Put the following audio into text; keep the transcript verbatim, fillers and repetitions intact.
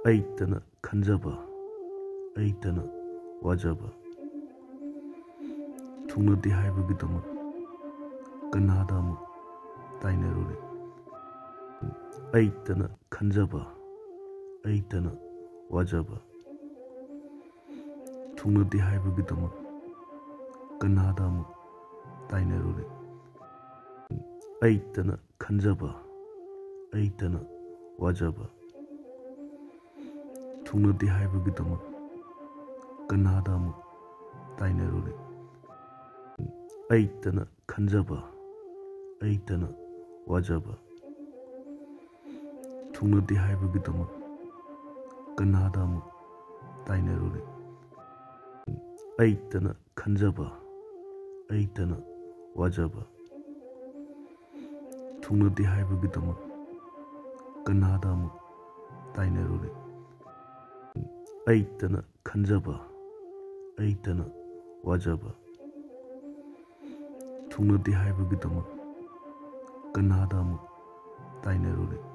ꯑꯩꯇꯅ ꯈꯟꯖꯕ, ꯑꯩꯇꯅ ꯋꯥꯖꯕ꯫ ꯊꯨꯡꯅꯗꯦ ꯍꯥꯏꯕꯒꯤꯗꯃꯛ ꯀꯅꯥꯗ ꯑꯃꯨꯛ ꯇꯥꯏꯅꯔꯨꯅꯤ? ꯑꯩꯇꯅ ꯈꯟꯖꯕ, ꯑꯩꯇꯅ ꯋꯥꯖꯕ꯫ ꯊꯨꯡꯅꯗꯦ ꯍꯥꯏꯕꯒꯤꯗꯃꯛ ꯀꯅꯥꯗ ꯑꯃꯨꯛ ꯇꯥꯏꯅꯔꯨꯅꯤ? ꯑꯩꯇꯅ ꯈꯟꯖꯕ, ꯑꯩꯇꯅ ꯋꯥꯖꯕ꯫ ꯊꯨꯡꯅꯗꯦ ꯍꯥꯏꯕꯒꯤꯗꯃꯛ ꯀꯅꯥꯗ ꯑꯃꯨꯛ ꯇꯥꯏꯅꯔꯨꯅꯤ? ꯑꯩꯇꯅ ꯈꯟꯖꯕ, ꯑꯩꯇꯅ ꯋꯥꯖꯕ꯫ ꯊꯨꯡꯅꯗꯦ ꯍꯥꯏꯕꯒꯤꯗꯃꯛ ꯀꯅꯥꯗ ꯑꯃꯨꯛ ꯇꯥꯏꯅꯔꯨꯅꯤ? ꯑꯩꯇꯅ ꯈꯟꯖꯕ, ꯑꯩꯇꯅ ꯋꯥꯖꯕ꯫ ꯊꯨꯡꯅꯗꯦ ꯍꯥꯏꯕꯒꯤꯗꯃꯛ ꯀꯅꯥꯗ ꯑꯃꯨꯛ ꯇꯥꯏꯅꯔꯨꯅꯤ? ꯑꯩꯇꯅ ꯈꯟꯖꯕ, ꯑꯩꯇꯅ ꯋꯥꯖꯕ꯫ ꯊꯨꯡꯅꯗꯦ ꯍꯥꯏꯕꯒꯤꯗꯃꯛ ꯀꯅꯥꯗ ꯑꯃꯨꯛ ꯇꯥꯏꯅꯔꯨꯅꯤ?